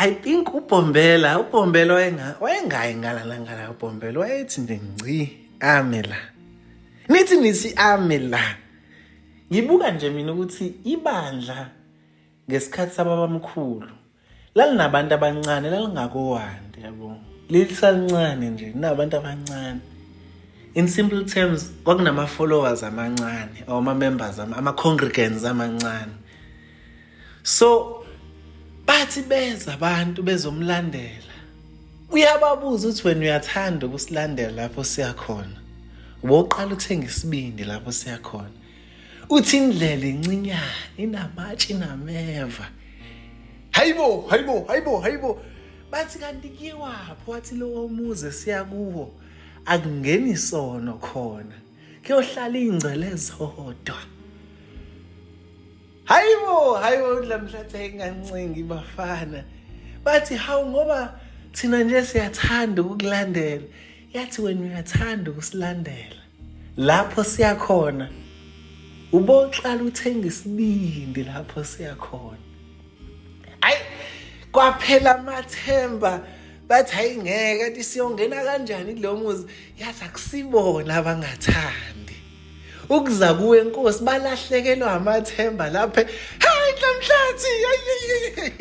I think uBhombela wayengayi ngala nangala. UBhombela wayethi nje ngci, ame la. Nithi ame la. Ngibuka nje mina ukuthi ibandla ngesikhathi sababamkhulu lalinabantu abancane, lalingakowandi, yabo, lisalincane nje, linabantu abancane. In simple terms, kwakunama followers amancane or ama members, ama congregants amancane. So bathi beza abantu bezomlandela, uyababuza ukuthi, "Wena uyathanda ukusilandela lapho siyakhona? Uboqala uthenga isibindi lapho siyakhona." Uthi indlela incinyana, inamatshe, inameva. Hayibo, hayibo, hayibo, hayibo! Bathi, "Kanti kuyiwaphi?" Wathi, "Lowo muzi siya kuwo akungeni sono khona, kuyohlala iy'ngcele zodwa." Hayibo, hayibo, Ndlamhlathe engancingi bafana. Bathi, "Hawu, ngoba thina nje siyathanda ukukulandela." Yathi, "Wena uyathanda ukusilandela lapho siyakhona, uboqala uthenga isibindi lapho siyakhona." Ayi, kwaphela amathemba. Bathi, "Hayi, ngeke, kanti siyongena kanjani kulo muzi?" Yathi, "Akusibona abangathandi ukuza kuwe, Nkosi, balahlekelwa amathemba lapha." Hayi, Nhlamhlathi, hayi.